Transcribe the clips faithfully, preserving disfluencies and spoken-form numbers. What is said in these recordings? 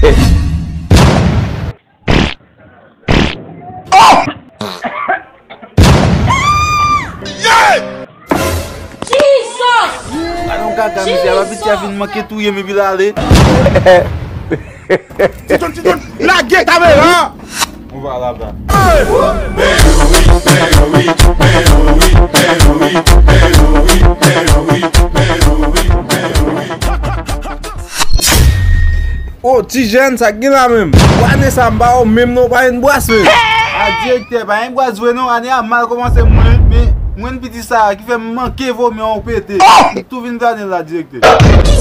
Alon kaka, misye, apa piti a fin manke touye m epi l ale. Titon, Titon, lage kamera! On va la, bra. O, ti jèn, sa k gen la menm? Ane sa m pa wè w menm non, pa yon bwas menm. A, direktè, pa yon bwas vre non, ane a mal kòmanse mwen, men mwen piti sa ki fè m manke vomi an pete. M tou vin plannen la, direktè.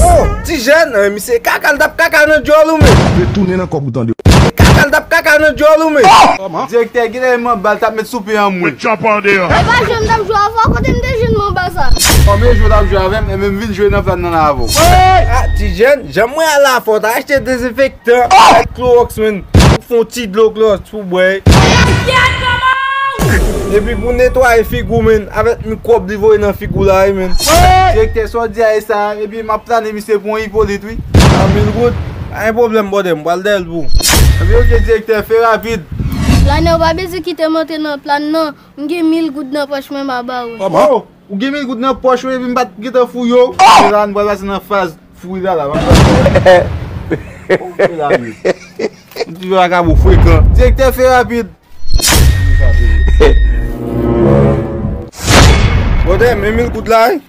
O, ti jèn, eh, misye kaka, l t ap kaka nan djòl ou menm. Retounen nan kòb ou tande. Kaka, l t ap kaka nan djòl ou menm. Direktè, genlè m anba, l t ap met soupe an mwen. Met chòp an deyò. E pa jwe m t ap jwe avè w, kote m te jwenn manba sa? Kòm e jwe w t ap jwe avè m, e menm vin jwe nan plan nan la avè w. A, ti jèn, jan mwen al la fò, w ta achte dezenfektan, avèk klowòks, menn. Pou fè yon ti dlo klowòks pou bwè. Epi pou netwaye figi w, menn, avèk mikwòb li voye nan figi w la, wi, menn. Direktè, sa w di a e sa, epi m ap plane misye pou yon Ipolit, wi. A mil goud, pa gen pwoblèm, bòdè, m pral dèyè l pou ou. Epi oke, direktè, fè rapid. Planè, ou pa bezwen kite m antre nan plan nan. M gen mil goud nan pòch mwen, m a ba ou. O, ou gen mil goud nan pòch ou, epi m pa t gentan fouye w. Men la, nou pral pase nan faz fouye la, la. Oke, la, men. M di vakabon frekan. Direktè, fè rapid. Bòdè, men mil goud la, wi.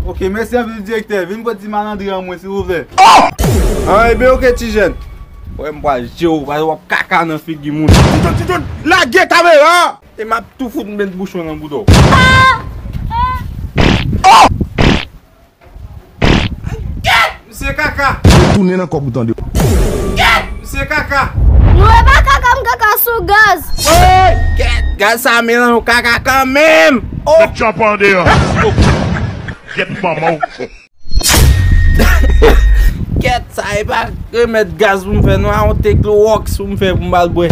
Oke, mèsi anpil, direktè. Vin pran ti malandri an mwen, silvouplè. An, ebyen, oke, ti jèn. Wè, m pral jere w, paske w ap kaka nan figi moun. Titon, Titon, lage kamera! E m ap tou fout m met bouchon nan bouda w. Kèt! Misye kaka! Retounen nan kòb ou tande. Kèt! Misye kaka! Nou e pa kaka, m kaka sou gaz. Woy! Kèt! Gaz sa melanj w kaka kanmenm! O! Met chòp an deyò. Kèt manman w. Kèt, sa e pa remèd gaz pou m fè non, a yon te klowòks pou m fè pou m al bwè.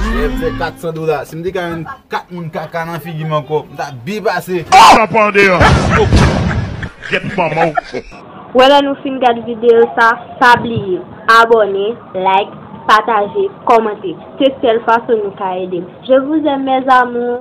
Jere m fè kat san dola. Si m te ka jwenn kat moun kaka nan figi m ankò, m ta byen pase. Chòp an deyò. Kèt manman w. Wè lè nou fin gad videyo sa, pa bliye abòne, like, pataje, kòmante. Se sèl fason nou ka ede m. Je vous aime, mes amours.